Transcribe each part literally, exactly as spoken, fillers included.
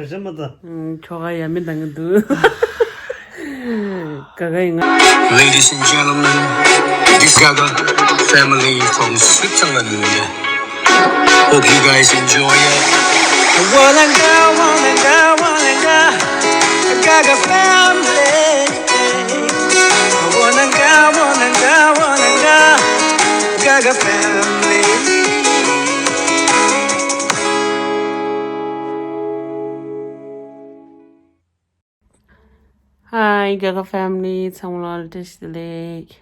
རེད་མ་ད། ཁྱོ་ག་ཡ་མི་འདང་གི་འདུག་ག་ག་ཡིན་ང་། Ladies and gentlemen, this Gaga family from Switzerland. Hope you guys enjoy it. Wanna go, wanna go, wanna go, Gaga family. Wanna go, wanna go, wanna go, Gaga family. Hi, Gaga family. ཚང་མ་ལ་བཀྲ་ཤིས་བདེ་ལེགས།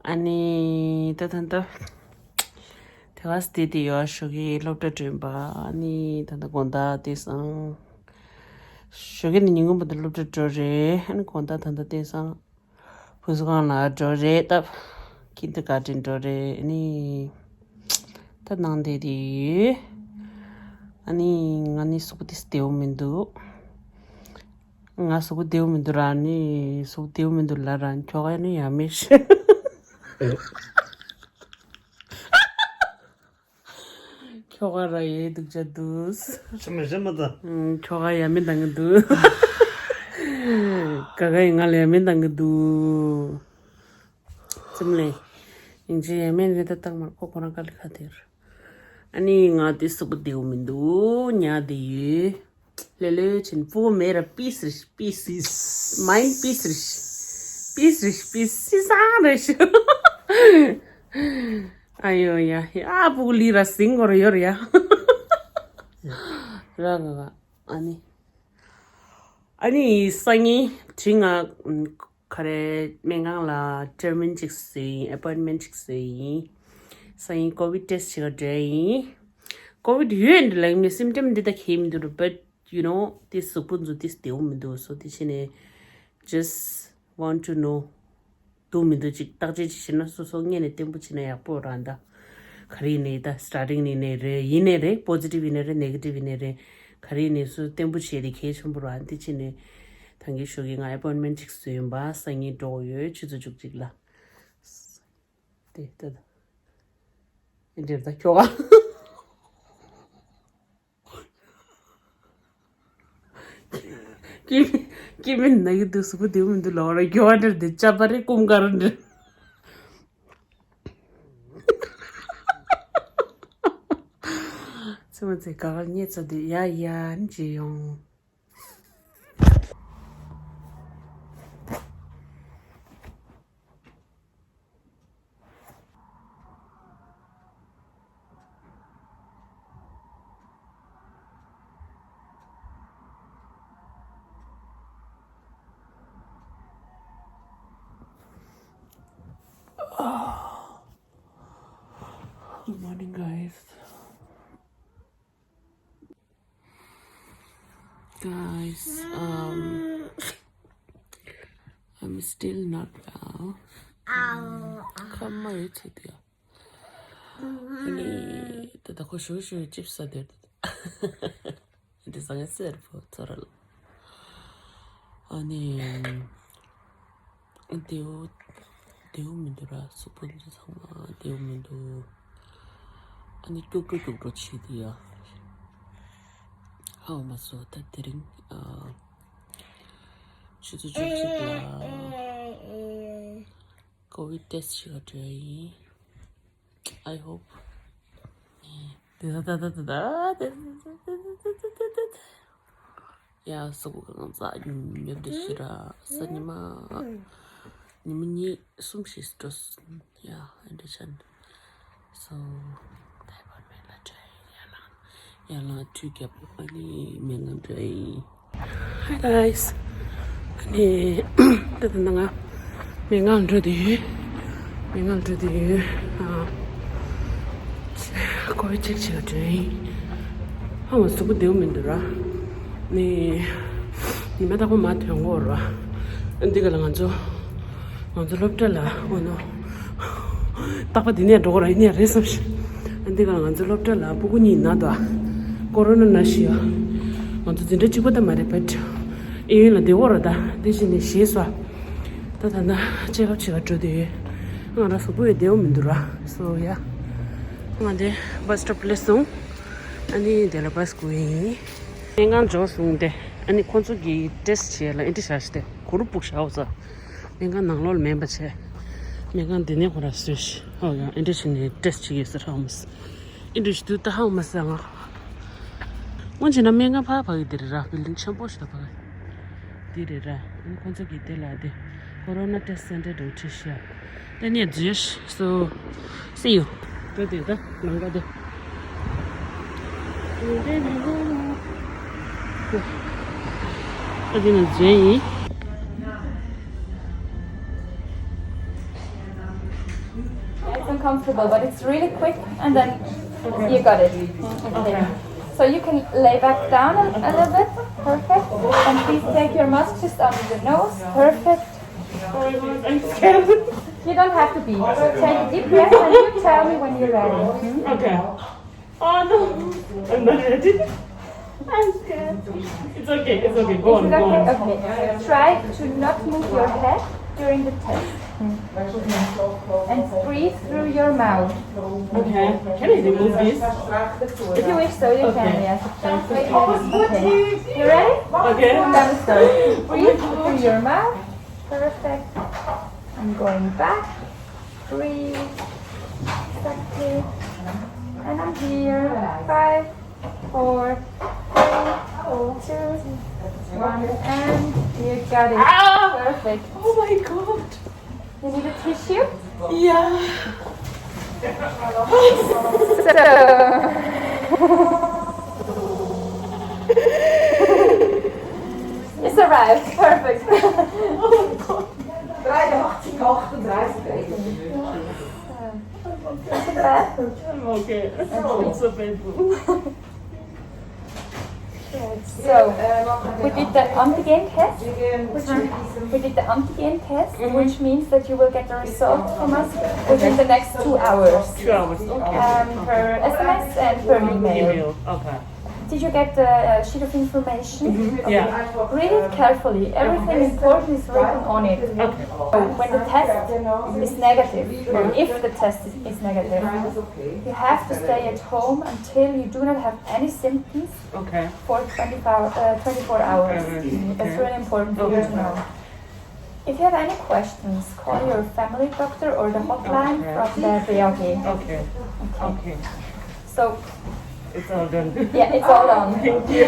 ཨ་ནི་ད་ད་ད་དེ་ག་སྟེ་དེ་ཡོད་ཞོགས་ཀྱི་སློབ་གྲྭ་བསྐྲུན་པ། ཨ་ནི་ད་ད་དགོང་དག་དེང་སང་ཞོགས་ཀྱི་ནི་ཉིན་གུང་བར་དུ་སློབ་གྲྭ་འགྲོ་རེད། ཨ་ནི་དགོང་དག་ད་ད་དེང་སང་བུ་གཟུགས་ཁང་ལ་འགྲོ་རེད། ད་ཁིན་ཏར་གར་ཏན་འགྲོ་རེད། ཨ་ནི་ད་ནང་བསྡད་དེ་ཡོད། ཨ་ནི་ང་ནི་གཟུགས་པོ་ཏིས་བདེ་བོ་མི་འདུག་ང་གཟུགས་པོ་བདེ་བོ་མི་འདུག་ར། ནི་གཟུགས་བདེ་བོ་མི་འདུག་ལ་ར། ཁྱོ་ག་ནི་ཡ་མེད་ཤི། ཁྱོ་ག་ར་ཡའི་སྡུག་ཅག་འདུག་ཆི་མི་ཤི་མ་ད། ཁྱོ་ག་ཡ་མི་འདང་གི་འདུག་ག་ག་ཡིན་ང་ལ་ཡ་མི་འདང་གི་འདུག་ཙམ་ལས་ཡིན་ཅི་ཡ་མེད་རེད། ད་ཏག་མར་ཁོ་ཁོ་རང་དཀའ་ལས་ཁ་དེར། ཨ་ནི་ང་དེ་གཟུགས་པོ་བདེ་བོ་མི་འདུག་ཉལ་བསྡད་ཡོད། ལེ་ལེ་ཆེན་པོ་མེ་ར་པིས་རེ་པིས། མའིན་པིས་རེ། པིས་རེ་པིས། སི་སང་རེ་ཤི། ཨ་ཡོ་ཡ་ཡ་ཨ་པུ་ལི་ར་སིང་གོ་ར་ཡོ་ར་ཡ། ར་ག་ག་ཨ་ནི། ཨ་ནི་སང་ཉིན་དྲི་ང་ག་རེ་སྨན་ཁང་ལ་ཊར་མིན་ཅིག་བཟོས་ཡིན། ཨེ་པོའིན་མེན་ཊི་ཅིག་བཟོས་ཡིན། སང་ཉིན་ཀོ་བིད་ཊེ་སི་ཊི་བྱེད་ག་འགྲོ་ཡིན། ཀོ་བིད་ཡོད་འདི་ལ་ངའི་སིམ་ཊམ་འདི་ད་ཁེལ་མི་འདུག་ར། བཊ་ཡུ་ནོ་དེ་གཟུགས་པོ་འཛུ་དེ་བདེ་བོ་མི་འདུག་སོ་དེ་བྱས་ནས་just want to know འདུག་མི་འདུག་ཅིག་བརྟག་དཔྱད་ཅིག་བྱེད་ན་སོ་སོ་སྔོན་ནས་བརྟན་པོ་བྱེད་ན་ཡག་པོ་ར། ད་ག་རེ་ཡིན་ནའི་ད་སི་ཊར་ཊིང་ཡིན་ནའི་རེད། ཡིན་ནའི་རེད། པོ་ཟི་ཊིབ་ཡིན་ནའི་རེད། ནེ་གེ་ཊིབ་ཡིན་ནའི་རེད། ག་རེ་ཡིན་ནའི་སོ་བརྟན་པོ་བྱས་དེ་གལ་ཆེན་པོ་ར། འདི་བྱས་ནས་ད་གིན་ཞོགས་ཀྱི་ང་ཨེ་པོའིན་མེན་ཊི་ཅིག་བཟོས་ཡིན་པ། སང་ཉིན་འགྲོ་གི་ཡོད། ཆུ་ཚོད་བཅུ་གཅིག་ལ། དེ་ལྟ་ད། འདིར་ད་ཁྱོ་ག་ཀི་ཀི་མིན་ན་གི་འདུག་གཟུགས་པོ་བདེ་བོ་མི་འདུག་ལོ་ར། ཁྱོ་ག་འདིར་དེ་ཅ་པ་རེ་ཀུམ་ཀ་ར་འདིར། ཚེ་མ་ཚེ་ག་གར་རྙེད་ཚ་དུས་ཡ་ཡ་ཇི་ཡོང་། Good morning, guys. Guys, um, I'm still not well. Ow. ཁ་མ་ཡོད་ཚེ་དེ། ཨ་ནི་ད་ལྟ་ཁོ་ཞུ་ཞུ་ཅིབ་ས་དེར། འདི་ས་ངའི་སེར་པོ་ཚོ་ར་ལ། ཨ་ནི། བདེའུ། བདེའུ་མི་འདུག་ར། གཟུགས་པོ་འདི་ཚང་མ་བདེའུ་མི་འདུག་ཨ་ནི་སྐྱུག་བྲོ་སྐྱུག་བྲོ་བྱེད་དེ་ཡ། ཧའོ་མ་སོ་ད་དེ་རིང་ཨ། ཆུ་ཚོད་བཅུ་གཅིག་ལ་ཀོ་བིད་ཊེ་སི་ཊི་བྱེད་ག་འགྲོ་ཡ་ཡིན། I hope. དེ་ད་ད་ད་ད་ད། ཡ་སོ་གོ་གང་ཟ་ཉོབ་དེ་ཤི་ར་ས་ཉི་མ། ཉི་མ་གཉིས་གསུམ་ཞིག་འགྲོ་ཡ་ཨེ་འདྲ་ཆན། So ད་ཡ་བར་མེད་ལ་འདྲ་ཡ་ལ་ཡ་ལ་དུས་རྒྱབ་ཨ་ནི་མེད་ང་འདྲ་ཡིན། Hi guys. ཨ་ནི་ད་ད་ང་མི་ངང་འགྲོ་དུས་མི་ངང་འགྲོ་དུས་ཨ་ཀོ་བི་ཅེག་བྱེད་ག་འགྲོ་ཡིན། ཨ་ང་གཟུགས་པོ་བདེ་བོ་མི་འདུག་ར། ནི་ཉི་མ་རྟག་པར་མ་ཐོན་གོ་ར། འདི་ག་ལ་ང་ཚོ་ང་ཚོ་སློབ་གྲྭ་ལ་འོ་ནོ། རྟག་པར་འདི་ནས་འགྲོ་གོ་ར་ཡིན་ནས་རེད་བསམ་ཤེས། འདི་ག་ང་ཚོ་སློབ་གྲྭ་ལ་ཕྲུ་གུ་གཉིས་ན་དོ། ཀོ་རོ་ན་ན་ཤི་ཡོད། ང་ཚོ་འཛིན་གྲྭ་གཅིག་པ་ད་མ་རེད་བེད། ཨེ་ཡོན་ལ་བདེ་བོ་ར་ད་དེ་བཞིན་ནས་ཞེས་སོ། ད་ད་ན་ཅེག་ཨབ་བྱེད་ག་འགྲོ་དུས་ང་ར་གཟུགས་པོ་ཡི་བདེ་བོ་མི་འདུག་ར། སོ་ཡ། ང་འདི་བྷ་སི་སི་ཊོབ་སླེབས་སོང་། ཨ་ནི་དེ་ལ་བྷ་སི་སྒུག་ཡིན། སྨན་ཁང་འབྱོར་སོང་སྟེ། ཨ་ནི་ཁོང་ཚོ་གིས་ཊེ་སི་ཊི་བྱས་ལ་ཨེ་འདྲ་བྱས་ཏེ་གུ་རུ་ཕུག་བཞག་ཡོད་ས། སྨན་ཁང་ནང་ལོགས་ལ་མེད་པ་བྱས། སྨན་ཁང་འདི་ནས་ཁོ་ར་བཟོས་ཤིག་ཨོ་ཡ། ཨེ་འདྲ་བྱས་ནས་ཊེ་སི་ཊི་བྱེད་ཀྱི་ཡོད་ས་ཧ་གོ་མ་སོང་། ཨེ་འདྲ་བྱེད་དུས་ད་ཧ་གོ་མ་སོང་ང་། སྔོན་ཆད་ན་སྨན་ཁང་ཕར་ཕ་གི་འདི་རེད་ར། བིལ་ཌིང་ཆེན་པོ་ཞིག་ད་ཕ་གི་འདི་རེད་ར། ཨ་ནི་ཁོང་ཚོ་གིས་དེ་ལ་དེ་Corona Test Center འདྲ་བོ་བྲིས་ཤག་དེ་ནས་འཛུལ་ཤག So, see you. འགྲོ་དེ་ད་ལམ་ཁ་དེ། ད་དེ་ནས་འཛུལ་ཡིན། It's uncomfortable, but it's really quick, and then you got it. Okay. So you can lay back down a, a little bit. Perfect. And please take your mask just under the nose. Perfect. Oh, I'm scared. You don't have to be. Take a deep breath and you tell me when you're ready. Okay. Oh no, I'm not ready. I'm scared. It's okay, it's okay. Go on, go on. Okay. Try to not move your head during the test. And breathe through your mouth. Okay. Can I remove this? If you wish so, you can, yes, of course. Okay. You ready? Okay. Let me start. Breathe through your mouth. Perfect. I'm going back. Breathe. Exactly. And I'm here. Five, four, three, two, one, and you got it. Ah! Perfect. Oh my God. You need a tissue? Yeah. So, it's arrived. Perfect. Oh my God. Drei achtzig, achtunddreißig. It's okay. It's so painful. So, we did the antigen test, which we did the antigen test, which means that you will get the result from us within the next two hours. Two hours, okay. Um, per S M S and per email. Email, okay. Did you get the uh, sheet of information? Yeah. Read it carefully. Everything important is written on it. Okay. So when the test is negative, or if the test is, is negative, you have to stay at home until you do not have any symptoms Okay. for twenty-four, uh, twenty-four hours. Okay. It's really important for you to know. If you have any questions, call your family doctor or the hotline Okay. from the B L G. Okay. Okay. So, It's all done. yeah, it's all done. Thank you.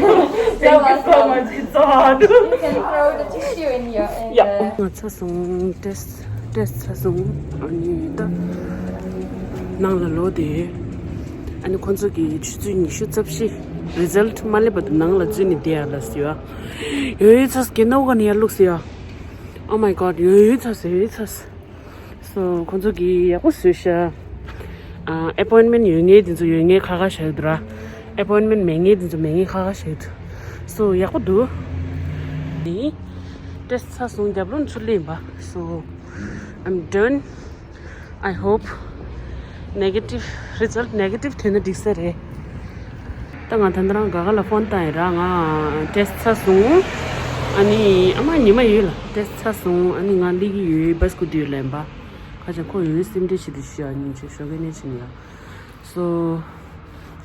Thank you so much. It's so hard. You can throw the tissue in your, in Yeah. the ང་ཚར་སོང་། ཊེ་སི་ཊི་ཊེ་སི་ཊི་ཚར་སོང་། ཨ་ནི་ད་ནང་ལ་ལོག་དེ། ཨ་ནི་ཁོང་ཚོ་གིས་ཆུ་ཚོད་ཉི་ཤུ་རྩ་བཞི། རི་ཛལ་ཊི་མ་སླེབས་བར་དུ་ནང་ལ་འཛུལ་ནས་བསྡད་ཡ་ལ་ཟེར་ཡ། ཡོད་ཡོད་ཚ་སྐྱེ་ནོ་ག་ནས་ཡར་བླུགས་ཟེར་ཡ། Oh my God, ཡོད་ཡོད་ཚ་ཟེར་ཡོད་ཚ། So ཁོང་ཚོ་གིས་ཡག་པོ་བཟོས་ཤག་ཨ། ཨེ་པོའིན་མེན་ཡོད་མཁན་དེ་ཚོ་ཡོད་མཁན་ཁ་ཁ་བཞག་ཡོད་འདུག་ར། ཨེ་པོའིན་མེན་མེད་མཁན་དེ་ཚོ་མེད་མཁན་ཁ་ཁ་བཞག་ཡོད་འདུག So ཡག་པོ་འདུག་ནི་ཊེ་སི་ཊི་ཚར་སོང་། རྒྱབ་ལོགས་ནས་ཚུར་སླེབས་ཡིན་པ། So I'm done. I hope negative result, negative ཐོན་ན་འགྲིག་ས་རེད། ད་ང་ད་ལྟ་རང་ག་ག་ལ་ཕོན་བཏང་ཡིན་ར། ང་ཊེ་སི་ཊི་ཚར་སོང་། ཨ་ནི་ཨ་མ་ཉི་མ་ཡོད་ལ་ཊེ་སི་ཊི་ཚར་སོང་། ཨ་ནི་ང་སླེབས་ཀྱི་ཡོད། བྷ་སི་ཀུ་དུས་ལེན་པ། ཁ་ཆེ་ཁོ་ཡོད་སེམས་ཁྲལ་བྱེད་དུ་ཤི་ཨ་ཉིན་ཆོས་ཞོགས་ཀས་ནས་ཕྱིན་ཡ། སོ་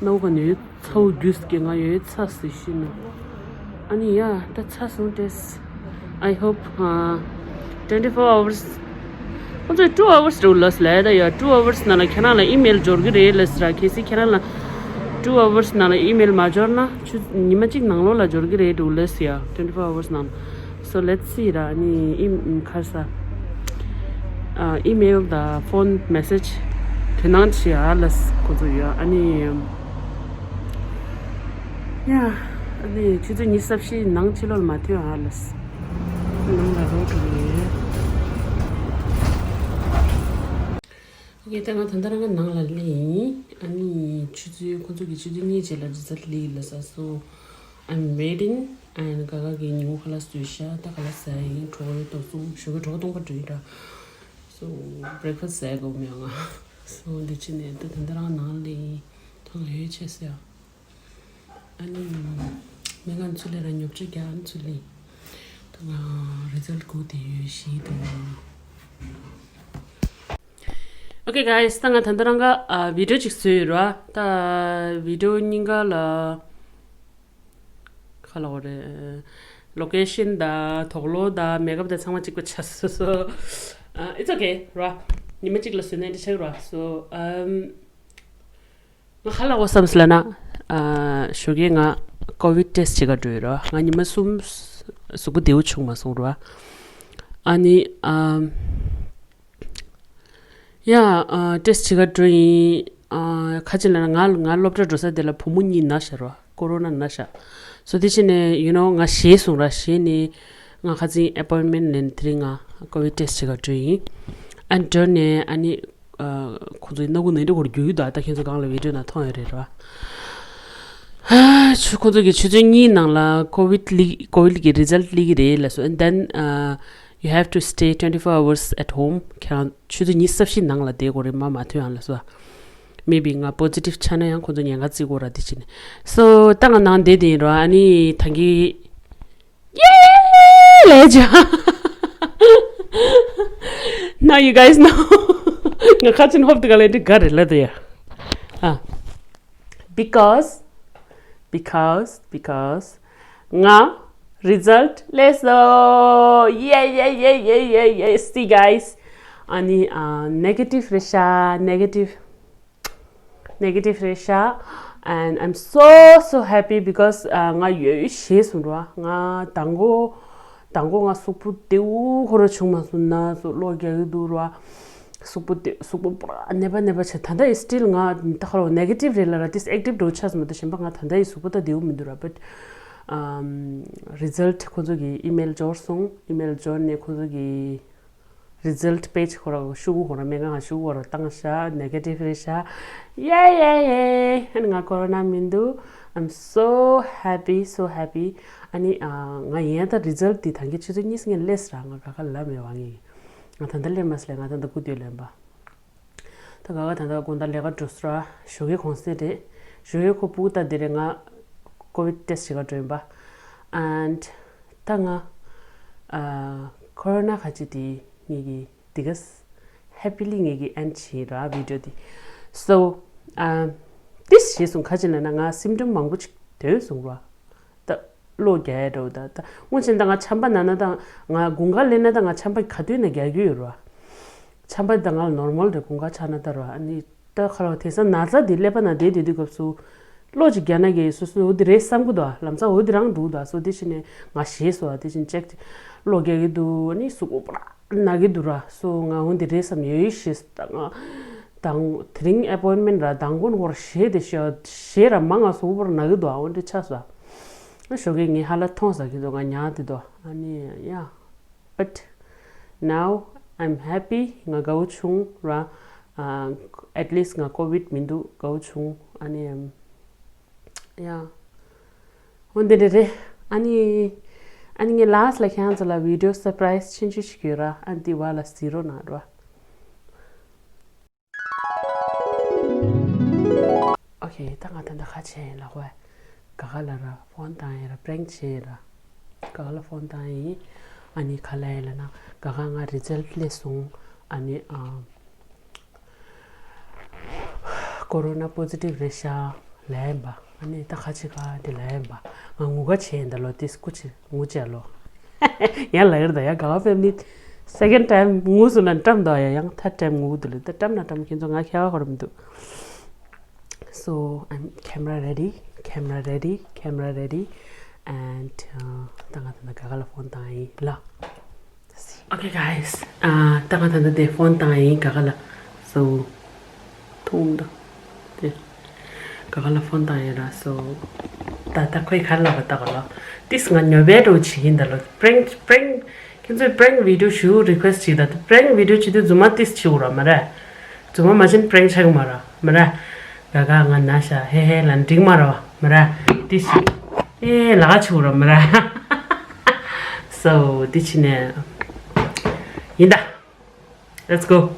ནོ་ག་ནས་ཚའུ་རྒྱུས་ཀྱི་ང་ཡོད་ཚ་སི་ཤི་ནོ། ཨ་ནི་ཡ་ད་ཚར་སོང་ཊེ་སི་ཊི། I hope uh, twenty-four hours. ཁོང་ཚོས་two hours རེ་ལབ་ལབ་ད་ཡ། two hours ནང་ལ་ཁྱེད་རང་ལ་ཨི་མེལ་འབྱོར་གི་རེད་ལབ་ཟེར། གལ་སྲིད་ཁྱེད་རང་ལ་two hours ནང་ལ་ཨི་མེལ་མ་འབྱོར་ན་ཆུ་ཉི་མ་གཅིག་ནང་ལོགས་ལ་འབྱོར་གི་རེད་འདུག་ལབ་ཟེར་ཡ། twenty-four hours ནང་། So let's see ར། ནི་ཨི་ཁ་ས་ཨི་མེལ་དང་ཕོན་མེ་སེ་ཇི་དེ་ནང་ཆེ་ཨ་ལས་ཁོ་ཚོ་ཡོད། ཨ་ནི་ཡ་ཨ་ནི་ཆུ་ཚོད་ཉི་ཤུ་རྩ་བཞི་ནང་ཕྱི་ལོགས་ལ་མ་ཐོན་ཨ་ལས་ནང་ལ་རོགས་འགྲོ་ཡོད། ཨོ་ཁེ། ད་ང་ད་ལྟ་རང་ག་ནང་ལ་སླེབས་ཡིན། ཨ་ནི་ཆུ་ཚོད་ཁོ་ཚོ་གི་ཆུ་ཚོད་གཉིས་རྗེས་ལ་རི་ཛལ་ཊི་སླེབས་ལབ་ས། So I'm waiting and ག་ག་གི་ཉིན་མོ་ཁ་ལག་བཟོས་ཤག་ད་ཁ་ལག་ཟ་ཡིན། གྲོགས་རེ་ཏོག་ཙམ་ཞོགས་ཀས་གྲོགས་སྟོང་པ་འགྲོ་ཡིན་ར། So breakfast ཟ་དགོས་མེད་ང་། So འདི་ཕྱི་ནས་ད་ད་ལྟ་རང་ནང་ལ་ཡིན། ད་ང་ཡོད་ཆེ་ཟེར། ཨ་ནི་མི་ང་ཚུར་ལ་ར་ཉོབ་ཆ་རྒྱག་ཨ་ནི་ཚུར་ལ་ཡིན། ད་ང་རི་ཛལ་ཊི་སྒུག་བསྡད་ཡོད་ཞེས་དང་། Okay guys, ད་ང་ད་ལྟ་རང་ག་ཨ་བི་ཌིའོ་ཅིག་བཟོས་ཡོད་ར། ད་བི་ཌིའོ་སྙིང་ག་ལ། ག་ལ་འོ་རེད། ལོ་ཀེ་ཤན་དང་དོག་ལོ་དང་མེག་ཨབ་དང་ཚང་མ་གཅིག་པ་ཆགས་སོ། སོ། ཨ། It's okay ར། ཉི་མ་གཅིག་ལ་བཟོས་ན་འདི་ཆགས་ར། སོ། ཨམ། ང་ཧ་ལ་འོ་བསམ་སི་ལ་ན། ཨ། ཞོགས་ཀས་ང་ཀོ་བིད་ཊེ་སི་བྱེད་ག་འགྲོ་ཡི་ར། ང་ཉི་མ་གསུམ་གཟུགས་པོ་བདེ་བོ་བྱུང་མ་སོང་ར། ཨ་ནི། ཨམ། ཡ། ཨ། ཊེ་སི་བྱེད་ག་འགྲོ་ཡིན། ཨ། ཁ་ཅིག་ལ་ང་ང་སློབ་གྲྭ་འགྲོ་ས་དེ་ལ་བུ་མོ་གཉིས་ན་ཤ་ར། ཀོ་རོ་ན་ན་ཤ། སོ་དེ་ཕྱིན་ནས་you know ང་ཞེད་སོང་ར། ཞེད་ནས་ང་ཁ་ཚིག་ཨེ་པོའིན་མེན་ཊི་ལེན་དེ་རིང་ང་ཀོ་བིད་ཊེ་སི་བྱེད་ག་འགྲོ་ཡིན། ཨ་ནི་འགྲོ་ནས་ཨ་ནི། ཨ། ཁོ་ཚོ་ཡིན་ན་ཁོ་ནང་འདྲི་སྐོར་རྒྱུ་ཡོད་ད། ད་ཁྱེད་ཚོ་གང་ལ་བི་ཌི་ཡོ་ནང་མཐོང་ཡོད་རེད་ར། ཧ། ཆུ་ཁོ་ཚོ་གི་ཆུ་ཚོད་གཉིས་ནང་ལ་ཀོ་བིད་ལི་ཀོ་བིད་ཀྱི་རི་ཛལ་ཊི་སླེབས་ཀྱི་རེད་ལ་སོ། And then uh, you have to stay twenty four hours at home. ཁྱེད་རང་ཆུ་ཚོད་ཉི་ཤུ་རྩ་བཞི་ནང་ལ་བསྡད་དགོས་རེད། མ་མ་ཐོན་ཡང་ལ་སོ། Maybe ང་པོ་ཛི་ཊིབ་ཆགས་ན་ཡང་ཁོ་ཚོ་ཉེན་ཁ་བརྩི་དགོས་ར། དེ་བྱས་ནས་སོ་ད་ང་ནང་བསྡད་དེ་ཡིན་ར། ཨ་ནི་ད་གིན་ཡེ་ལས་ཅ། Now you guys know. ང་ཁ་ཅིག་ཧོབ་དེ་ག་ལས་འདི་ག་རེད་ལ་དེ་ཡ། ཨ། Because, because, because ང་རི་ཛལ་ཊི་སླེབས་སོང་། Yeah, yeah, yeah, yeah, yeah, yeah. See, guys. ཨ་ནི་ཨ་ནེ་གེ་ཊིབ་རེད་ཤག་ནེ་གེ་ཊིབ། ནེ་གེ་ཊིབ་རེད་ཤག And I'm so, so happy because ཨ་ང་ཡོད་ཞེད་སོང་ར། ང་དང་པོ་དང་པོ་ང་གཟུགས་པོ་བདེ་བོ་ཁོ་རང་བྱུང་མ་སོང་ན་སོ་གློ་རྒྱག་གི་འདུག་ར། གཟུགས་པོ་དེ་གཟུགས་པོ་པུ་ར་ནད་པ་ནད་པ་བྱས། ད་ལྟ་ཡི་སི་ཊིལ་ང་ད་ཁ་ལོ་ནེ་གེ་ཊིབ་རེད་ལ་ར། ཏིས་ཨེག་ཊིབ་འགྲོ་ཆགས་སོང་མ་གཏོགས་གཞན་པ་ང་ད་ལྟ་ཡི་གཟུགས་པོ་ད་བདེ་བོ་མི་འདུག་ར། བཊ་ཨམ་རི་ཛལ་ཊི་ཁོ་ཚོ་གི་ཨི་མེལ་འབྱོར་སོང་། ཨི་མེལ་འབྱོར་ནས་ཁོ་ཚོ་གི་རི་ཛལ་ཊི་པེ་ཇི་ཁོ་ར་ཤོག་གུ་ཁོ་ར་སྨན་ཁང་ང་ཤོག་གུ་ཁོ་ར་བཏང་ཤག་ནེ་གེ་ཊིབ་རེད་ཤག་ཡེ་ཡེ་ཡེ། ཨ་ནི་ང་ཀོ་རོ་ན་མི་འདུག I'm so happy, so happy. ཨ་ནི་ཨ་ང་ཡིན་ཡང་ད་རི་ཛལ་ཊི་འདི་ད་གིན་ཆུ་ཚོད་གཉིས་ངས་སླེབས་ར། ང་ག་ག་ལ་མེད་བ་ངས། ང་ད་ལྟ་སླེབས་མ་སླེབས། ང་ད་ལྟ་སྒུག་སྡོད་ལེན་པ། ད་ག་ག་ད་ལྟ་དགོང་དག་ལས་ཀ་འགྲོ་སོང་ར། ཞོགས་ཀས་གུང་སེང་རེད། ཞོགས་ཀས་ཁོ་སྤུ་གུ་ད་འདི་རེད། ང་ཀོ་བིད་ཊེ་སི་བྱེད་ག་འགྲོ་ཡིན་པ། And ད་ང་ཨ་ཀོ་རོ་ན་ཁ་ཆེ་དེ་ངེད་ཀྱི་འདི་ག་ཧེ་པི་ལི་ངེད་ཀྱི་ཨེན་ཌི་བྱེད་ར་བི་ཌི་ཡོ་དེ། སོ་ཨ་ཏིས་བྱས་སོང་ཁ་ཆེ་ན་ན་ང་སིམ་ཊོམ་མང་པོ་ཅིག་ཐོན་སོང་ར། ད་གློ་རྒྱག་ཡ་འདྲ་བོ་ད་ད་སྔོན་ཆད་ད་ང་ཆམ་པ་ན་ན་ད་ང་དགུན་ཁ་སླེབས་ན་ད་ང་ཆམ་པ་ག་དུས་ན་རྒྱག་གི་ཡོད་ར། ཆམ་པ་ད་ང་ལ་ནོར་མལ་རེད། དགུན་ཁ་ཆགས་ན་ད་ར། ཨ་ནི་ད་ཁ་ལོ་དེང་སང་ན་ཚ་དེ་ཀླད་པ་ན་བསྡད་བསྡད་དུས་སྐབས་སུ་གློ་ཅིག་རྒྱག་ན་གི་སོ་སོ་འོ་དེ་རེད་བསམ་གི་འདུག་ཨ་ལམ་སང་འོ་དེ་རང་འདུག་ད་སོ་དེ་བྱས་ནས་ང་ཞེད་སོང་ཨ། དེ་བཞིན་ཅེག་གློ་རྒྱག་གི་འདུག་ཨ་ནི་གཟུགས་པོ་པུ་ར་ན་གི་འདུག་ར། སོ་ང་འོ་དེ་རེད་བསམ་ཡོད་ཡོད་ཞེད་སོང་། ད་ང་དང་དེ་རིང་ཨེ་པོའིན་མེན་ཊི་ར་དང་པོ་ནས་ཁོ་ར་ཞེད་དེ་ཞེད་ཞེད་ར་མ་ང་གཟུགས་པོ་པུ་ར་ན་གི་འདུག་ཨ་འོ་འདྲ་ཆགས་སོང་ཨ། ཞོགས་ཀས་ངས་ཧ་ལ་མཐོང་ས་གི་འདུག་ང་ཉལ་བསྡད་འདུག་ཨ་ནི་ཡ། But now I'm happy. ང་དགའ་བོ་བྱུང་ར། ཨ་at least ང་ཀོ་བིད་མི་འདུག་དགའ་བོ་བྱུང་། ཨ་ནི་ཡ། འོ་འདི་འདྲ་རེད། ཨ་ནི་ཨ་ནི་ངས་ལ་སི་ཊི་ལ་ཁྱེད་རང་ཚོ་ལ་བི་ཌི་ཡོ་སར་པ་རའི་སི་ཆུང་ཆུང་ཞིག་ཡོད་ར། ཨ་འདི་བ་ལ་གཟིགས་རོགས་གནང་ར། ཨོ་ཁེ། ད་ང་ད་ལྟ་ཁ་ཕྱེ་ཡིན་ལ་ཧོ། ག་ག་ལ་ར་ཕོན་བཏང་ཡིན་ར། པྲེང་བྱེད་ཡིན་ར། ག་ག་ལ་ཕོན་བཏང་ཡིན། ཨ་ནི་ག་ལ་ཡིན་ལ་ན་ག་ག་ང་རི་ཛལ་ཊི་སླེབས་སོང་། ཨ་ནི་ཨ་ཀོ་རོ་ན་པོ་ཛི་ཊིབ་རེད་ཤག་ལ་ཡིན་པ། ཨ་ནི་ད་ཁ་ཕྱེ་ག་འདི་ལ་ཡིན་པ། ང་ངུ་ག་བྱེད་ཡིན་ད་ལོ། ཏིས་སྐུ་ཆེ་ངུ་བྱས་ལོ། ཡང་ལ་ཡོད་ད་ཡ། ག་བ་ཕེབས་ནི་སེ་ཀེན་ཌི་ཊའིམ་ངུ་སོང་ན་བཀྲམ་འདུག་ཡ། ཡང་ཐར་ཌི་ཊའིམ་ངུ་འདུག་ལ། ད་བཀྲམ་ན་བཀྲམ། ཁྱེད་ཚོ་ང་ཁྱད་པར་ཧོར་མི་འདུག So I'm camera ready, camera ready, camera ready, and uh, ད་ང་ད་ལྟ་ག་ག་ལ་ཕོན་བཏང་ཡིན་ལ། Okay guys, uh, ད་ང་ད་ལྟ་དེ་ཕོན་བཏང་ཡིན་ག་ག་ལ། So ཐུང་ད། དེ། ག་ག་ལ་ཕོན་བཏང་ཡིན་ར། So ད་ད་ཁོས་ག་ལ་བ་ད་ག་ལ། ཏིས་ང་ཉོ་བའི་འགྲོ་བྱེད་ཀྱིན་ད་ལོ། པྲེང་པྲེང་ཁྱེད་ཚོས་པྲེང་བི་ཌི་ཡོ་ཞུ་རི་ཁུ་ཨེ་སི་ཊི་བྱེད་ད། པྲེང་བི་ཌི་ཡོ་བྱེད་དུས་རྫུན་མ་ཏིས་བྱེད་འུ་ར་མ་ར། རྫུན་མ་མ་བྱེད་ན་པྲེང་ཆགས་ཀྱི་མ་ར་མ་ར། ག་ག་ང་ན་ཤ་ཧེ་ཧེ་ལ་འགྲིག་མ་ར་བ་མ་ར། ཏིས་ཨེ་ལ་ག་བྱེད་འུ་ར་མ་ར། So ཏི་ཕྱི་ནས་ཡིན་ད། Let's go.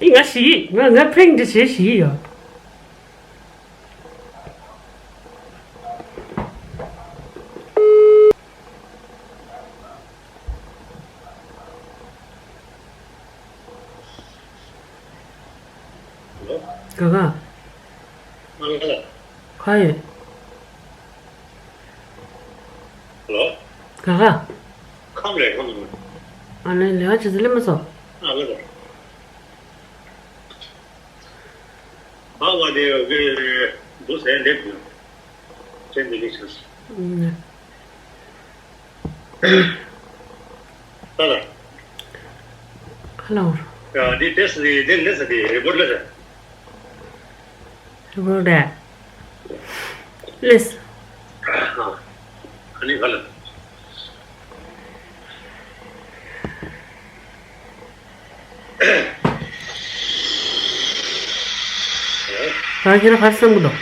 ཨི་ང་ཤི་ཡི། ང་ང་པྲེང་འདི་བྱེད་ཤི་ཡི་ཡོ། ག་ག་ག་ཡོད། ཨོ། ག་ག་ཁམས་རེད་ཁམས། ཨ་ལེ་ལེ་བ་ཅི་ཟི་ལེ་མ་སོ། ཨ་ལེ་ལེ། ཨ་བ་དེ་གི་འདུག་ཟེར་ལེབ་ཡོད། ཅན་དེ་ལེགས་ཤོས། ཨུམ། ད་ལ། ཧ་ལོ། ཡ་འདི་ཏེས་འདི་འདི་ལེས་འདི་རི་པོར་ལེས། རི་པོར་ལེས། ལེས། ཨ་ནི་ག་ལ། ད་ཁྱེད་རང་ག་རེ་བསམ་གི་འདུག་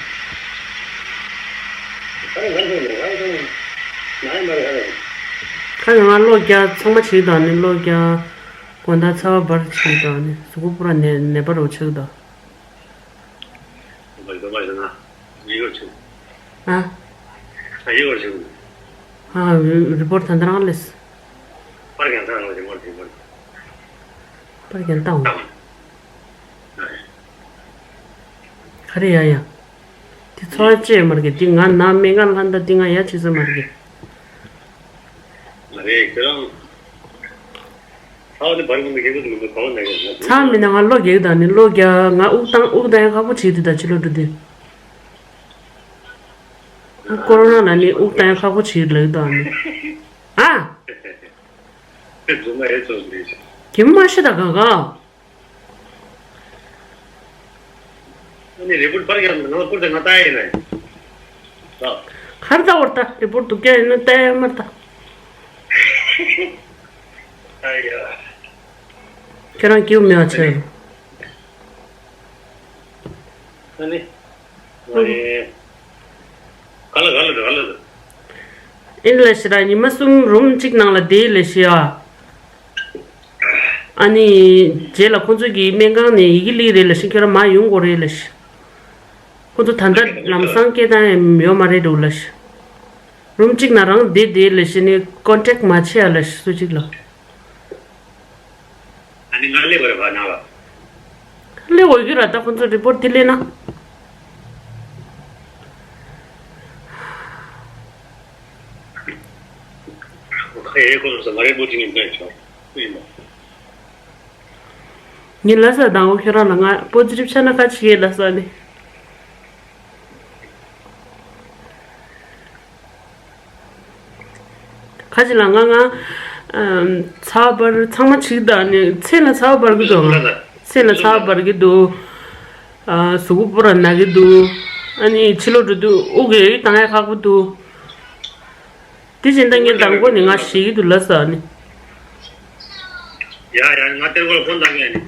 ཁ་ཡང་ང་གློག་རྒྱག་ཚང་མ་བྱེད་དང་ནི་གློག་རྒྱག་དགོང་དག་ཚ་བ་འབར་བྱེད་དང་ནི་གཟུགས་པོ་པུ་ར་ནད་ནད་པ་རུ་ཆགས་དང་། ཨ། ཨ། རི་པོར་ད་ལྟ་རང་ལས། པར་ཀྱང་བཏང་རོགས་བྱེད་པར་བྱེད་པར། པར་ཀྱང་བཏང་། བཏང་། ག་རེ་ཡ་ཡ། དེ་ཚོར་བ་ཅི་ཡོད་མ་རེད་དེ་ང་ནང་སྨན་ཁང་ལྷན་ད་དེ་ང་ཡ་བྱེད་ས་མ་རེད། མ་རེད་ཁྱོད་རང་། ཚ་བ་དེ་བར་ཀུན་ཏུ་རྒྱལ་ཁབ་ཀྱི་མི་འདུག་ག་བ་ན་ཡོད་ན། ཚ་མི་ན་ང་གློག་རྒྱག་དང་ནི་གློག་རྒྱག་ང་དབུགས་བཏང་དབུགས་བཏང་ཡ་ཁག་པོ་བྱེད་དེ་ད་ཕྱི་ལོགས་འགྲོ་དུས། ཀོ་རོ་ན་ན་ནི་དབུགས་བཏང་ཡ་ཁག་པོ་བྱེད་ལབ་དང་ནི། ཨ། དེ་རྫུན་མ་ཨེ་ཙོག་རེད། གྱིམ་མ་ཤི་ད་ག་ག་ཨ་ནི་རི་པོར་པར་ཡང་ང་པུར་དེ་ང་ལྟ་ཡིན་ནས། ཨ། གར་ལྟ་བར་ལྟ་རི་པོར་འདུག་ཀྱང་ཡིན་ན་ལྟ་ཡ་མར་ལྟ། ཨ་ཡ། ཁྱོད་རང་སྐྱིད་པོ་མེད་པ་བྱས། ཨ་ནི། ཨ་ནི། ག་ལ་ག་ལ་ག་ལ། ཨིན་ལ་ཤི་ར་ཉི་མ་གསུམ་རུམ་གཅིག་ནང་ལ་བསྡད་ལ་ཤི་ཨ། ཨ་ནི། རྗེས་ལ་ཁོང་ཚོ་གི་སྨན་ཁང་ནས་ཡི་གེ་སླེབས་རེད་ལ་ཤི་ཁྱོད་རང་མར་ཡོང་དགོས་རེད་ལ་ཤི། ཁོང་ཚོ་ད་ལྟ་ལམ་སང་སྐད་བཏང་ཡ་ཡོད་མ་རེད་འདུག་ལ་ཤི། རུམ་གཅིག་ན་རང་བསྡད་བསྡད་ལ་ཤི་ནི་ཀོན་ཊེག་མ་བྱེད་ཡ་ལ་ཤི་སུ་གཅིག་ལ། ཨ་ནི་ང་སླེབས་པ་རེད་བ་ནང་ལ། སླེབས་འོས་ཀྱི་ར་ད་ཁོང་ཚོ་རི་པོར་ཊི་དེ་སླེབས་ན། ཁ་ཡེ་ཁོ་ཚོ་ང་རེ་པོ་ཊི་ནི་འདོན་ཆོག་ཨིན་མོ། ངས་ལ་ས་དང་འོ་ཁྱོད་རང་ལ་ང་པོ་ཛི་ཊིབ་ཆགས་ན་ཁ་ཆེ་ལ་ས་ནི། ཁ་ཅིག་ལ་ང་ང་། ཨམ། ཚ་བ་འབར་ཚང་མ་བྱེད་ཀྱི་འདུག་ནི་མཚན་ལ་ཚ་བ་འབར་གྱི་འདུག་ང་། མཚན་ལ་ཚ་བ་འབར་གྱི་འདུག་ཨ། གཟུགས་པོ་པུ་ར་ན་གི་འདུག་ཨ་ནི་ཕྱི་ལོགས་འགྲོ་དུས་དབུགས་ཡོད་བཏང་ཡ་ཁག་པོ་འདུག་དེ་བཞིན་ད་ངས་མདང་དགོང་ནས་ང་ཞེད་ཀྱི་འདུག་ལབ་ས་ནི། ཡ་ཡ་ང་གཏེར་མགོ་ལ་ཕོན་བཏང་གི་ཡ་ནི།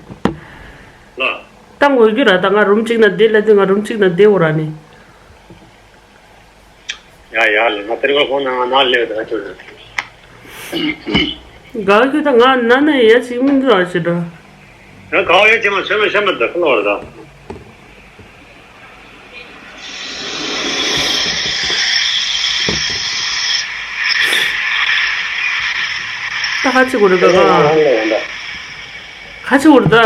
ལ། བཏང་དགོས་རྒྱུ་ར་ད་ང་རུམ་གཅིག་ན་བསྡད་ལབ་དུས་ང་རུམ་གཅིག་ན་བསྡད་འོ་ར་ནི། ཡ་ཡ་ལ་ང་གཏེར་མགོ་ལ་ཕོན་བཏང་ང་ནང་སླེབས་ད་ཁྱོད་ར། དགའ་ཁྱོད་ད་ང་ན་ན་ཡ་ཅིག་མི་འདུག་ཨ་ཞེ་དྲག་ཡང་ག་བ་ཡོད་ཅེས་མ་ཚོད་མ་ཤམ་མ་ད་ཁོ་ལ་བར་ད། ད་ཁ་ཆེ་གོ་རེ་ག་ག་ཁ་ཆེ་གོ་རེ་ད།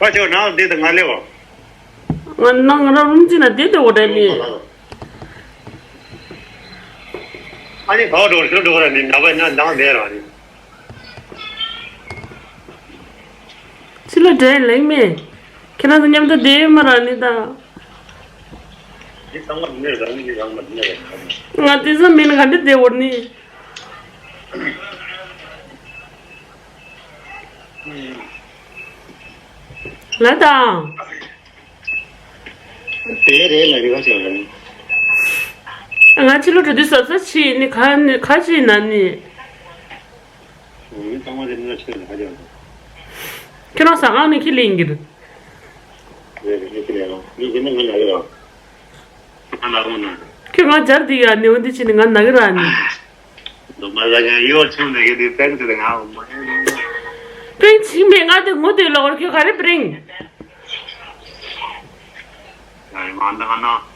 ཁ་ཆེ་གོ་ནང་དེ་ད་ང་ལེ་བ། ང་ནང་ང་རང་རུམ་ཅི་ན་དེ་དེ་འོ་དྲན་ནི། ཨ་ནི་ག་བ་འགྲོ་ཤུལ་འགྲོ་ག་ར་ནི་ནག་པ་ན་འདང་དེ་ར་ནི། ཕྱི་ལ་འདྲེ་ལེགས་མེད། ཁྱེད་རང་ཚོ་མཉམ་དུ་བསྡད་ཡོད་མ་ར་ནི་ད། འདི་ཚང་མ་འདི་ནས་རང་གི་རང་མ་འདི་ནས་རང་། ང་དེ་ཚོ་མིན་ག་འདྲ་བསྡད་འོར་ནི། ལ་དང་། དེ་རེད་ལ་རི་བ་ཆེ་བ་ལ་ནི། ང་ཕྱི་ལོགས་འགྲོ་དུས་ཟབ་ཟབ་ཕྱི་ནི་ཁ་ནི་ཁ་ཕྱི་ན་ནི། ཨོ་ཡིན་ཚང་མ་དེ་ནི་ཆེ་ལ་ཁ་ཆེ་བ། ཁྱོད་རང་ཟ་ཁང་ནས་ཁྱི་ལེན་གྱི་རེད། རེད་རེད་ཁྱི་ལེན་རོགས་མི་དེ་ནི་ང་ལ་ཡོད་རོགས། ང་ལ་རོགས་ན། ཁྱོད་ང་སྦྱར་དེ་ཡ་ནི་འོ་འདི་ཕྱི་ནི་ང་ན་གི་ར་ནི། འདུག་མ་ཟ་ཡང་ཡོད་ཆུང་ནས་ཡོད་དུས་པེན་ཚེ་ང་འོ་མ། པེན་ཚིག་མེད་ང་དེ་ངོ་དེ་ལོག་ཁྱོད་ག་རེ་པྲིང་། ཡ་ཡ་ང་འདི་ང་ན།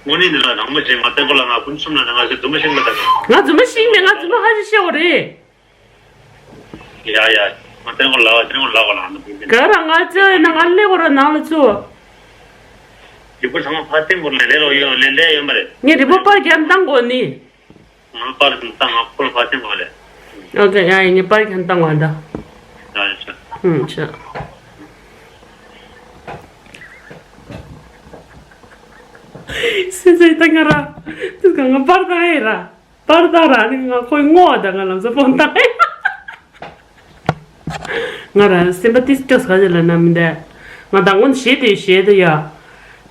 དངོས་གནས་འདི་ལ་རང་མི་བྱེད་ང་བསྟན་པོ་ལ་ང་ཀུན་གསུམ་ལ་ང་ཞིག་རྫུན་མ་ཤིག་མི་ད། ང་རྫུན་མ་ཤིག་མེད་ང་རྫུན་མ་ཧ་ཞིག་བཤད་འོ་རེད། ཡ་ཡ་ང་བསྟན་པོ་ལ་བ་བསྟན་པོ་ལ་བ་ལ་ང་འདི་བུ་ག་ར་ང་ཚོ་ཡིན་ན་ང་ལེ་གོ་ར་ནང་ལ་ཚུ། རི་པོ་ཚང་མ་ཕ་བསྟན་པོ་ལ་ལེ་རོ་ཡོད་ལེ་ལེ་ཡོད་མ་རེད། ངས་རི་པོ་པར་རྒྱབ་བཏང་དགོས་ནི། པར་བཏང་ང་ཁོ་ལ་ཕར་ཕྱིན་པ་རེད། ཨོ་ཀེ། ཡ་ཡིན། ངས་པར་ཁྱེར་བཏང་བ་འདྲ། ཡ་ཡ་ཤ། ཧུམ་ཤ། སེམས་ཚེ་ད་ང་ར། དུས་གང་ང་པར་བཏང་ཡས་ར། པར་བཏང་ར་ནི་ང་ཁོའི་ངོ་བ་ད་ང་ལམ་སང་ཕོན་བཏང་ཡས། ང་ར་སེམས་པ་ཏིས་སྐྱོ་ས་ག་ཅི་ལ་ན་མི་འདས། ང་ད་སྔོན་ཞེད་དེ་ཞེད་དེ་ཡ།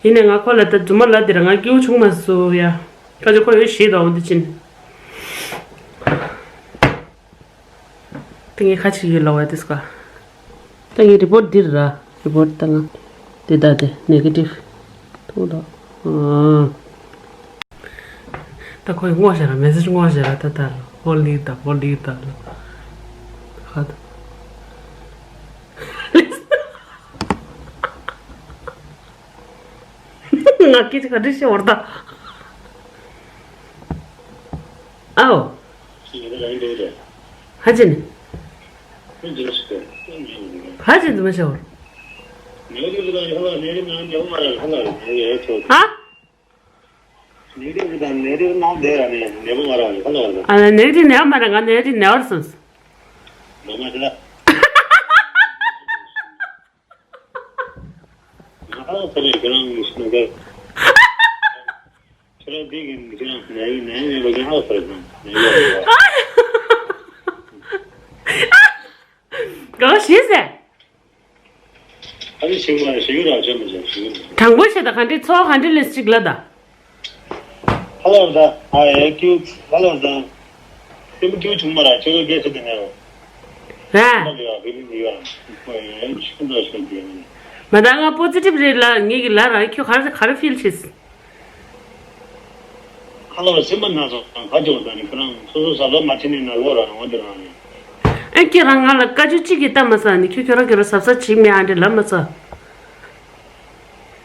ཡིན་ནས་ང་ཁོ་ལ་ད་རྫུན་མ་ལ་དེ་ར་ང་སྐྱིད་པོ་བྱུང་མ་སོང་ཡ། ཁ་ཅིག་ཁོ་ཡོད་ཞེད་དོ་འོ་དེ་ཕྱིན། ཏིང་ངེ་ཁ་ཅིག་ཡོད་ལ་བ་དེ་སྐ། ཏིང་ངེ་རི་པོར་ཊི་འདིར་ར། རི་པོར་ཊི་ཏང་ང་། དེ་ད་དེ་ནེ་གེ་ཊིབ། ཐུག་ལ། ཨང་། ད་ཁོས་ངོ་ཤེས་ར། མེ་སེ་ཇི་ངོ་ཤེས་ར། ད་ད་ཧོ་ལི་ད་ཧོ་ལི་ད་ལ། ཧ་ད། ང་སྐད་ཆ་ག་འདྲ་བཤད་འོར་ད། ཨའོ། ཧ་ཅི་ནི། ཧ་ཅི་འདི་མ་བཤད་འོར། ཨ། ཨ་ནེ་གི་ཊིབ་ནས་མ་ར་ང་ནེ་གི་ཊིབ་ནས་བར་སོང་། ང་ཧ་ལས་ཁྱེད་རང་ངི་ཤི་ནོ་ག་ཁྱེད་རང་འདི་གི་ཁྱེད་རང་ནད་ཡོད་ནད་མེད་པ་ངས་ཧ་ལས་ཁྱེད་རང་ནད་ཡོད་རེད་པ། གང་ཤེས་ཟེར། ཨ་ནི་ཤེས་མ་རེད། ཤེས་ཡོད་རང་བྱས་མ་བྱས་ཤེས་ཡོད་རེད། དྲང་པོ་བཤད་ད། ག་འདྲི་ཚོགས་ག་འདྲི་ལས་གཅིག་ལ་ད། ཧ་ལས་ད། ཨ་ཨེ་ཁྱོད་ཧ་ལས་ད། སེམས་སྐྱོ་བྱུང་མ་ར་ཁྱོད་སྐད་ཆ་དེ་ནས། ར། མ་ད་ང་པོ་ཛི་ཊིབ་རེད་ལ། ངེད་ཀྱི་ལ་ར་ཁྱོད་ག་རེ་ག་རེ་ཕིལ་བྱེད། ཁ་ལ་བ་སེམས་པ་ན་ཚོ་ག་ཅོག་ད་ནི་ཁོ་རང་སོ་སོ་ཟབ་ལ་མ་ཁྲིད་ནི་ན་ལོ་ར་འོ་དེ་རང་ནི། ཨེ་ཁྱེད་རང་ང་ལ་བཀའ་བཀྱོན་གཅིག་གིས་ལྟ་མ་ས་ནི། ཁྱོད་ཁྱོད་རང་ཁྱོད་རང་ཟབ་ཟབ་བྱེད་མི་ཨ་འདྲེ་ལབ་མ་ས།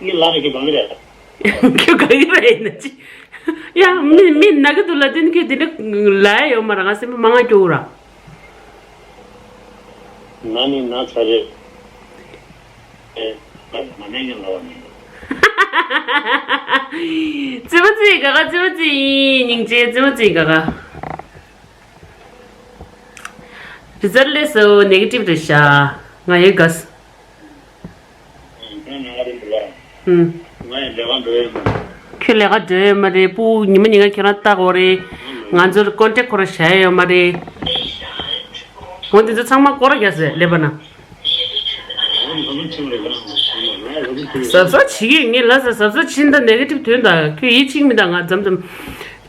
ངའི་ལ་ར་ཁྱོད་གང་གི་རེད། ཁྱོད་གང་གི་རེད་ན་ཅི། ཡ་མི་མི་ན་གི་འདུག་ལ་དེ་ནི་ཁྱོད་དེ་འདྲ་ལ་ཡ་ཡོད་མ་ར། ང་སེམས་པ་མ་ང་སྐྱོ་ར། ང་ནི་ན་ཚ་རེད། ཨེ། ང་ནི་ཡང་ལ་བ་ནི། ཙི་མ་ཙི་ག་ག་ཙི་མ་ཙི་ཡིན། སྙིང་རྗེ་ཙི་མ་ཙི་ག་ག་རི་ཛལ་ལས་སོ་ནེ་གེ་ཊིབ་རེད་ཤག་ང་ཡོད་ག་ས། ཨུམ། ཁྱོད་ལས་ཀ་འགྲོ་ཡོད་མ་རེད། སྤུ་ཉི་མ་ཉིན་ག་ཁྱེད་རང་ལྟ་དགོས་རེད། ང་ཚོར་ཀོན་ཊེག་ཁོ་ར་བྱ་ཡ་ཡོད་མ་རེད། འོ་དེ་ཚོ་ཚང་མ་སྐོར་ར་རྒྱག་ཟེར་ལེ་བ་ན། གཟབ་གཟབ་བྱེད་ཀྱི་ངས་ལ་ས་གཟབ་གཟབ་བྱིན་ད་ནེ་གེ་ཊིབ་དོན་དག་ཁྱོད་ཡིད་ཆེས་མི་འདུག་ང་མཚམས་མཚམས་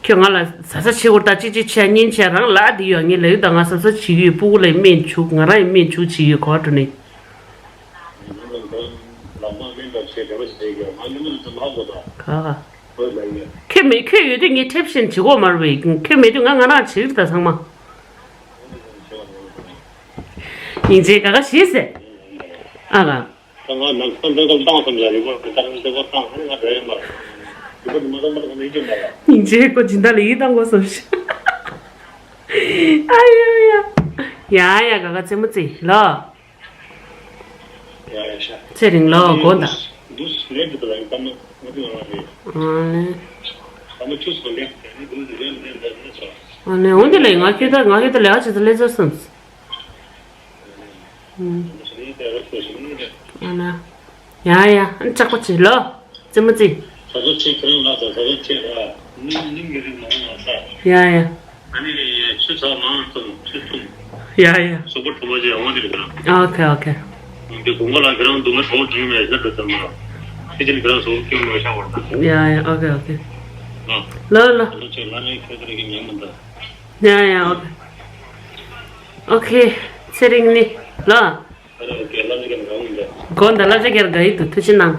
ཁྱོད་ང་ལ་གཟབ་གཟབ་བྱེད་དགོས་ད་ཅི་ཅི་བྱས་ཉན་བྱས་རང་ལ་དེ་ཡོད། ངས་ལ་ཡོད་ད་ང་གཟབ་གཟབ་བྱེད་ཀྱི་ཡོད། སྤུ་གུ་ལ་སྨན་བྱུག་ང་རང་ཡང་སྨན་བྱུག་བྱེད་ཀྱི་ཡོད་གོ་བ་འགྲོ་ནས། ག་ག་ཁྱོད་མེད་ཁྱོད་ཡོད་དུས་ངས་ཁྲེབ་བཞིན་བྱེད་དགོས་མ་རེད་པས། ཁྱོད་མེད་དུས་ང་ང་རང་བྱེད་ཀྱི་རེད་ད་ཚང་མ། སྙིང་རྗེ་ག་ག་ཞེས་ཟེར། ཨ་ག་ང་ནམ་སང་འདི་ཀོ་བཏང་བསམ་ཡ། རི་པོར་ཊི་ད་རང་འདི་ཀོ་བཏང་ཧ་ང་རེད་མ། རི་པོར་ཊི་མ་བཏང་མ་གཏོགས་ཡིད་ཆེས་མ་ལ། སྙིང་རྗེ་ཁོ་སྦྱིན་བདག་ལ་ཡིད་བཏང་དགོས་བསམ་ཤག་ཨ་ཡ་ཡ། ཡ་ཡ་ག་ག་རྩེད་མོ་རྩེ་ལོ། ཚེ་རིང་ལོ་དགོངས་དག་ཨ་ནི། ཨ་ནི་འོན་ཏེ་ལས་ང་ཁྱོད་ད་ང་ཁྱོད་ད་ལས་ཀ་བྱེད་ད་ལས་ཚོར་སོང་། ཨ་ནི། ཡ་ཡ། ཨ་ནི་ལྕགས་པོ་ཆེ་ལོ། རྩེད་མོ་རྩེ། ད་ཚོ་ཆེ་ཁྱེད་རང་ལ་ད་ད་ཚོ་ཆེ་ར། ནིང་ནིང་གི་རིང་མ་ང་ས། ཡ་ཡ། ཨ་ནི་ཆུ་ཚ་མང་ཙམ་ཆུ་འཐུང་། ཡ་ཡ། གཟུགས་པོ་དྲོ་མོ་བྱས་འོང་དེ་རེད་ཁྱེད་རང་། ཨོ་ཁེ་ཨོ་ཁེ། འདི་དགོང་མོ་ལ་ཁྱེད་རང་སྡུག་བསྔལ་གྲོགས་བྱུང་མེད་ཟེར་འགྲོ་ཚར་མ། ཕྱི་ཕྱིར་ཁྱེད་རང་གཟུགས་སྐྱོན་མེད་ཤག་བར་ད། ཡ་ཡ་ཨོ་ཁེ་ཨོ་ཁེ། ཨ། ལོ་ལོ། ད་ཚོ་ཆེ་ལ་ནི་ཁྱོད་ཚོ་རིག་གི་ཉན་མི་འདུག་ཡ་ཡ་ཨོ་ཁེ། ཨོ་ཁེ། ཚེ་རིང་ནི་ལོ། ཨ་རེ་ཨོ་ཁེ་ལབ་ཅིག་གར་དགའ་འོང་འདྲ། དགོངས་དག་ལབ་ཅིག་གར་དགའ་ཡི་འདུག་ཐུགས་རྗེ་གནང་།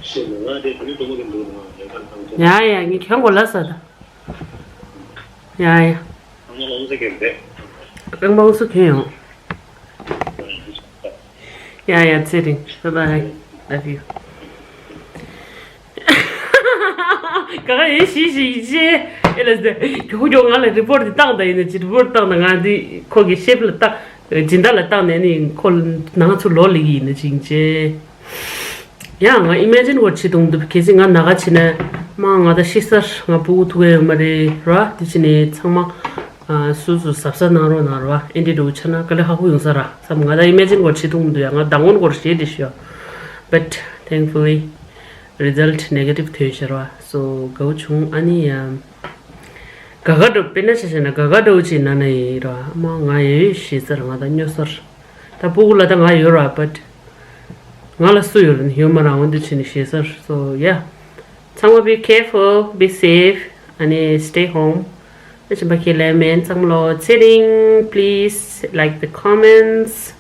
ཤེས་ནི་ང་དེ་དེ་ནི་དུ་མོ་གི་འདུག་ནི་ང་ལས་ཀར་བཏང་ཆོག་ཡ་ཡ་ངས་ཁྱོད་མགོ་ལ་ས་ད། ཡ་ཡ། ཨ་མ་ལོང་ཟེར་གི་རེད། རྐང་པ་འུ་སུ་གྱོན་ཡོང་། ཡ་ཡ་ཚེ་རིང་། Bye bye. Love you. ག་ག་ཡིན་ཞིག་ཞིག་ཡིན་ཅེ། ཨེ་ལ་ཟེར། གྱོ་གྱོ་ང་ལ་རི་པོར་ཊི་འདི་བཏང་ད་ཡིན་ན་ཅི། རི་པོར་ཊི་བཏང་ད་ང་འདི་ཁོ་གི་ཤེབ་ལ་བཏང་། སྦྱིན་བདག་ལ་བཏང་ནས་ནི་ཁོ་ནང་ཚུར་ལོག་ལེགས་ཡིན་ན་ཅིང་ཅེ། ཡང་ང་ཨི་མེ་ཇིན་ཝར་ཆི་དུང་འདུག་གལ་སྲིད་ང་ན་ག་ཕྱིན་ན་ མ་ང་ད་ཤི་སར་ང་སྤུ་གུ་ཐུག་གི་ཡོད་མ་རེད་ར། དེ་ཕྱི་ནས་ཚང་མ་ཨ་སུ་སུ་གཟབ་གཟབ་གནང་རོགས་གནང་རོགས། ཨེ་འདྲ་འདྲ་བོ་ཆགས་ན་དཀའ་ལས་ཁག་པོ་ཡོང་ས་ར་བསམ། ང་ད་ཨི་མེ་ཇིན་སྐོར་བྱེད་ཐུབ་མི་འདུག་ཡ། ང་མདང་དགོང་སྐོར་བྱེད་དེ་ཤི་ཡ། But thankfully result negative ཐོན་ཤག་ར། So དགའ་བོ་བྱུང་། ཨ་ནི་ཡ་དགའ་དགའ་འདྲ་བོ། དཔེར་ན་ཆ་བཞག་ན་དགའ་དགའ་འདྲ་བོ་ཅིག་ན་ན་ཡིན་ར། མ་ང་ཡོད་ཤི་སར། ང་ད་སྨྱོ་སར། ད་སྤུ་གུ་ལ་ད་ང་ཡོད་ར། But ང་ལ་སུ་ཡོད་ར། ཡོད་མ་ར། འོན་ཏེ་ཕྱི་ནས་ཤི་སར། So yeah, ཚང་མ་be careful, be safe, ཨ་ནི་stay home. ད་ཕྱིན་པ་ཁས་ལེན་མེད། ཚང་མ་ལོ་ཚེ་རིང་། Please like the comments,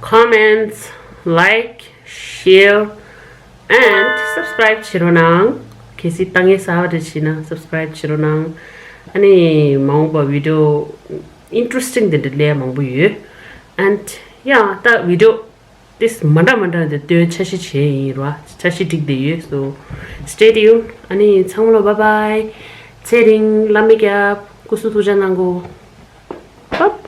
comments, like, share and subscribe བྱེད་རོགས་གནང་། གལ་སྲིད་ལྟ་མཁན་གསར་པ་རེ་བྱེད་ན་subscribe བྱེད་རོགས་གནང་། ཨ་ནི་མ་འོངས་པ་video interesting དེ་འདྲ་ལས་མང་པོ་ཡོད། And yeah, ད་video དེ་མ་འདྲ་མ་འདྲ་དེ་སྟོན་འཆར་གཞི་བྱས་ཡིན་ར། འཆར་གཞི་བསྒྲིགས་བསྡད་ཡོད། So stay tuned. ཨ་ནི་ཚང་མ་ལོ་bye bye. ཚེ་རིང་། བླ་མའི་སྐྱབས། སྐུ་གཟུགས་ཐུགས་ཅག་གནང་གོ། Bye.